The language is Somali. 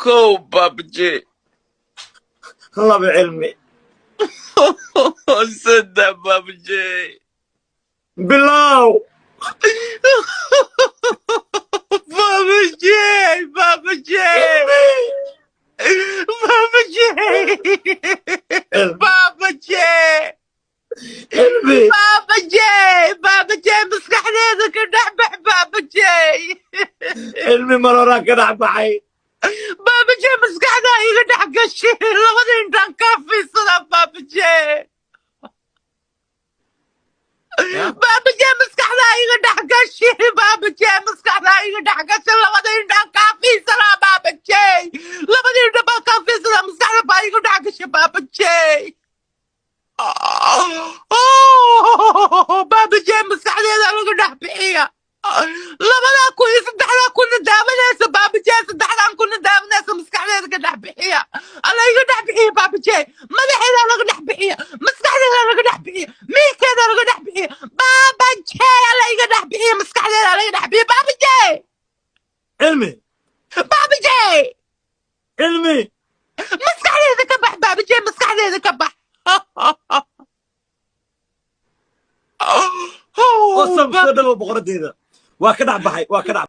Kow, Baaba J. Laba, Cilmi. Saddex, Baaba J. Bilow. Baaba J, Baaba J, Baaba J. Cilmi. Baaba J. Cilmi. Baaba J, Baaba J, maskaxdeeda ka dhex bax, Baaba J. Cilmi, maroraan ka dhex baxay. Baaba J, maskaxdaa iga dhex gashay, labada indhaan kaa fiirsadaa, Baaba J. Baaba J, maskaxdaa iga dhex gashay. Baaba J, maskaxdaa iga dhex gashay, labada indhaan kaa fiirsadaa. Baaba J, labada indha baa kaa fiirsadaa, maskaxda baa iga dhex gashay, Baaba J. Oh, Baaba J, maskaxdeeda laga dhex bixiya. 2000 iyo 3000-na daawanaysa, Baaba J, saddexdan kunna daawanaysa, maskaxdeeda ka dhex bixiya. Alla iga dhex bixiya, Baaba J. Madaxeeda laga dhex bixiya, maskaxdeeda laga dhex bixiya, miilkeeda laga dhex bixiya. Baaba J, alla iga dhex bixiya, maskaxdeeda laga dhex bixiya, Baaba J. Cilmi. Baaba J. Cilmi. Maskaxdeeda ka bax, Baaba J, maskaxdeeda ka bax. Osam, soo dhawow, boqoradeeda. Waa ka dhex baxay, waa ka dhex.